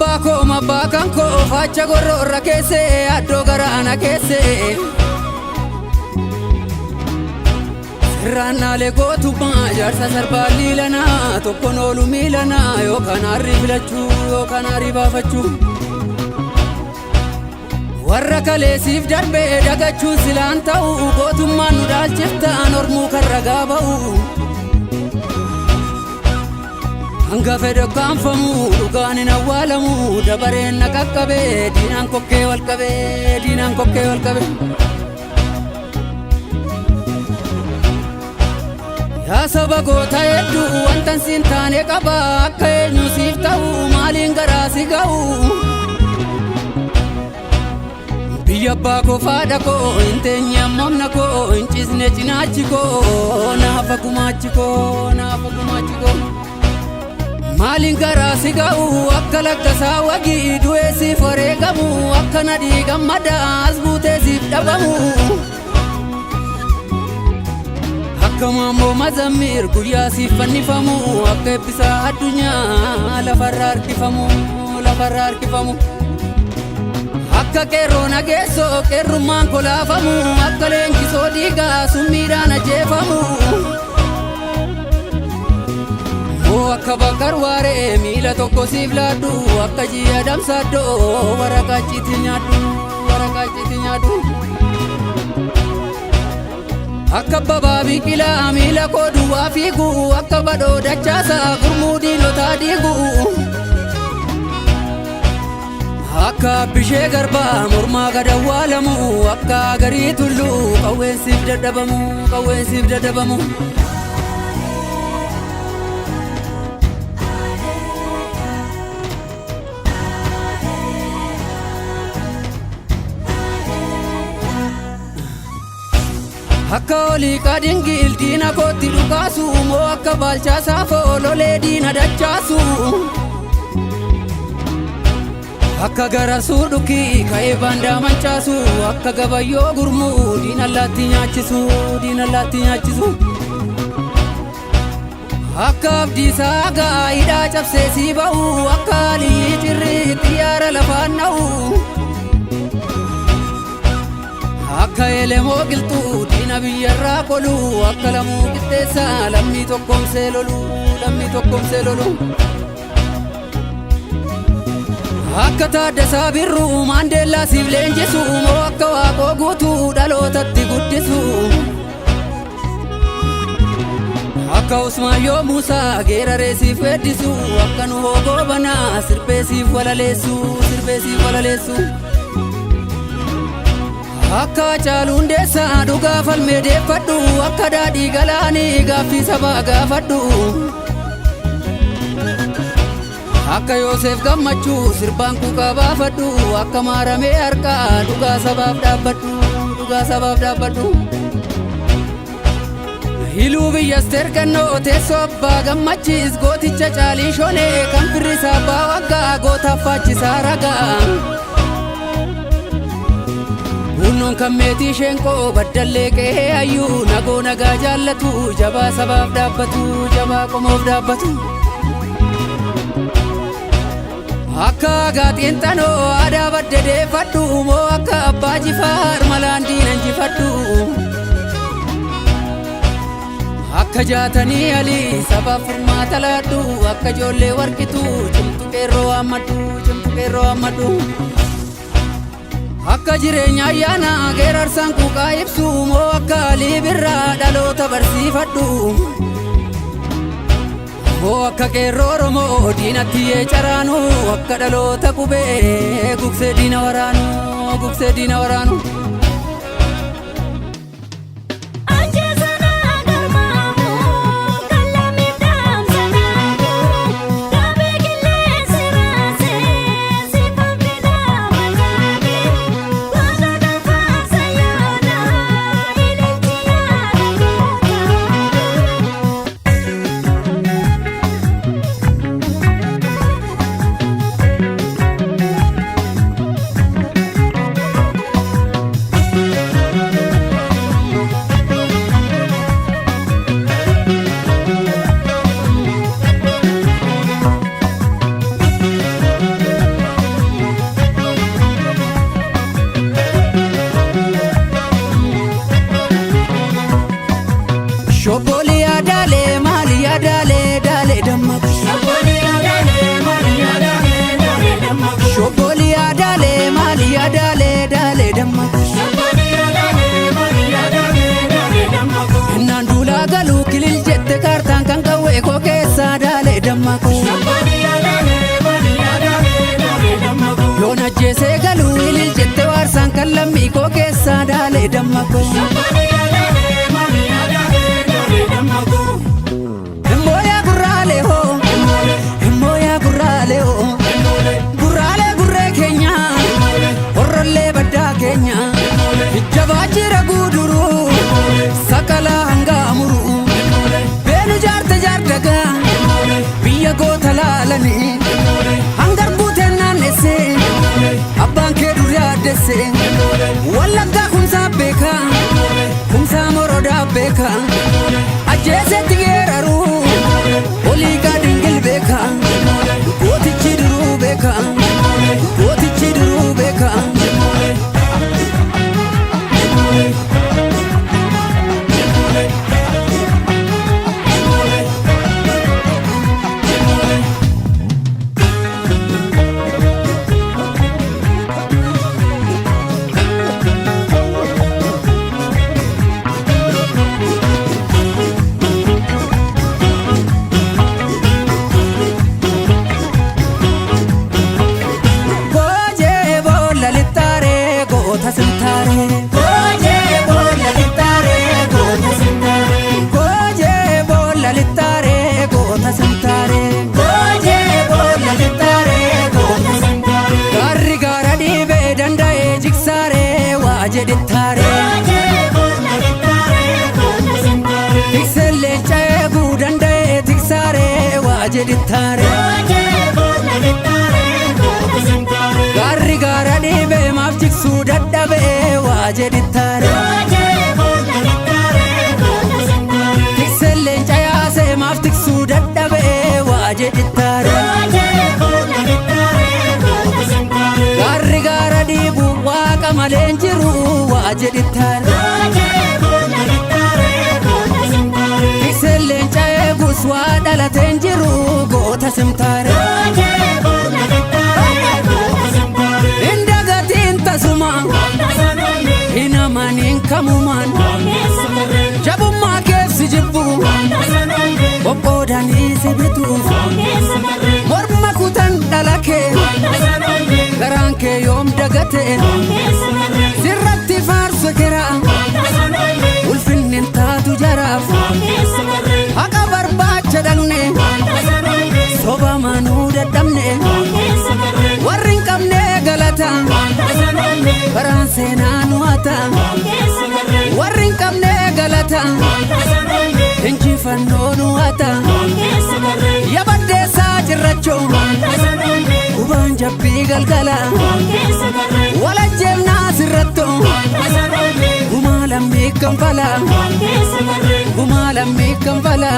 Abbaa koo abbaa kan koo faacha gorroorra keessee addoo garaana keessee. Sirraannaalee gootummaa jaarsa sarbaa liilanaa tokkoon oolu miilanaa yookaan harri filachuu yookaan harri baafachuu. Warra kaleessiif darbee dagachuun silaan ta'u gootummaan nu dhaalchiftaan ormuu kan ragaa ba'u. Hanga fedhe kaanfamu dhugaan hin awwaalamu dabareen na qaqqabee diinaan kokkee wal qabee diinaan kokkee wal qabee. Yaa saba goota hedduu wantan siin taane qaba akka eenyu siif ta'u maaliin garaa si ga'u. Biyya abbaa koo faadha koo hin teenye ammamna koo hin ciisne cinaachi koo naafa gumaachi koo naafa gumaachi koo. Maaliin garaa si ga'u akka lakkasaa wagii du'ee siif wareegamu akka nadhii gammadaa as buutee siif dhabamu. Akka maammoo mazammir guyyaa siif fannifamu akka eebbisaa addunyaa lafarra harkifamu lafarra harkifamu. Akka qeerroo nageessoo qeerrummaan kolaafamu akka leenjisoo dhiigaa summiidhaan ajjeefamu. Moo akka bakkar waaree miila tokko siif laaddu akka ji'a damsaaddoo waraqaa ciiti nyaadhu waraqaa ciiti nyaadhu. Akka babaa biqilaa miila koo duwwaa fiigu akka badhoo dachaasaa gurmuu diinotaa diigu. Akka bishee garbaa mormaa gad awwaalamu akka garii tulluu qawween siif dadhabamu qawween siif dadhabamu. Akka olii qadingil diina kootti dhukaasu moo akka baalchaa saafoo lolee diina dachaasu. Akka garasuu dhukkii ka'ee baandaa mancaasu akka gabayyoo gurmuu diina allaatti nyaachisu diina allaatti nyaachisu. Akka abdiisaa gaa hidhaa cabsee sii ba'u akka alii cirrii xiyyaara lafaan dha'u. Akka elemoo qilxuu diina biyyarraa qolu akka lamuu qixxeessaa lammii tokkoomsee lolu lammii tokkoomsee lolu. Akka Taaddasaa Birruu Maandeellaa siif leenjisu moo akka Waaqoo guutuu dhalootatti guddisu. Akka Usmaayyoo Muusaa geeraree siif weeddisu akka Nuhoo Goobanaa sirbee siif walaleessu sirbee siif walaleessu. Akka Hacaaluu Hundeessaa dhugaa falmee deeffadhu akka daadhii galaanii gaaffii sabaa gaafadhu. Akka Yoosef Gammachuu sirbaan quuqaa baafadhu akka maaramee harkaa dhugaa sabaaf dhaabbadhu dhugaa sabaaf dhaabbadhu. Hiluu biyya Asteer Gannoo teessoo abbaa gammachiis gooticha caalii shonee kan firri isaa abbaa waggaa gootaaf faachisaa ragaa. Hunnoon kan meetii sheenqoo baddallee qe'ee hayyuu nagoo nagaa jaallatu jabaa sabaaf dhaabbatu jabaa qomoof dhaabbatu. Akka gaaxiinxanoo aadaa badde deeffadhu moo akka abbaa jifaar malaan diinan jifadhu. Akka jaatanii alii sabaaf furmaata laadhu akka ijoollee warqitu cimtu qeerroo waammadhu cimtu qeerroo waammadhu. Akka jireenya ayyaana geerarsaan quuqaa ibsu moo akka alii birraa dhaloota barsiifadhu. Moo akka qeerroo Oromoo diinatti yee caraanu akka dhaloota qubee gugsee diina waraanu gugsee diina waraanu. Ajjeesanaa garmaamu kan lammiif dhaamsa naagu gaabee qilleensi raasee siifan filaa mataage goota kan faarsa yoona ililchi yaada goota. Eessaa daalee damma koo. Immooyaa gurraalee hoo, immooyaa gurraalee hoo, gurraalee gurree keenya, horrollee baddaa keenya, jabaa jira guuduruu, sakalaa hangaa muruu, beenu jaarte jaardagaa, biyya goota laalanii, hangar buuteen naannessee, abbaan kee dur yaaddesse, Wallaggaa kumsaa beekaa, kumsaa morodaa beekaa, ajjeesetti geeraruu, olii gaadingil beekaa, gootichi duruu beekaa, gootichi duruu beekaa. Goojee boolla lixxaaree goota sintaaree. Goojee boolla lixxaaree goota sintaaree. Goojee boolla lixxaaree goota sintaaree. Goojee boolla lixxaaree goota sintaaree. Gaarri gaara dhiibee danda'ee jigsaaree waa jedhittaaree. Tikseen leenca eeguu danda'ee tiksaaree waa jedhittaaree. Gaarri gaara dhiibee maaf jigsuu dadhabee waa jedhittaare. Tikseen leenca yaasee maaf tiksuu dadhabee waa jedhittaare. Gaarri gaara dhiibu waaqa malee hin jiru waa jedhittaare. Tikseen leenca eegus waa dhalatee hin jiru goota simtaare. Hin dagatiin tasuma hin amaniin kamumaan jabummaa keef si jibbu qoqqoodanii si bituuf morma kutan dhala kee garaan kee yoom dagate sirratti faarsu kira ulfinni hin taatu jaraaf haqa barbaacha dhaqne soba manuu dadhabne warri hin qabne galata baraan seenaa nu hata warri hin qabne galata injifannoo nu hata yabaddeessaa cirrachoo gubaan jabbii galgala walajjeefnaa sirrattoo gumaa lammii kanfala gumaa lammii kanfala.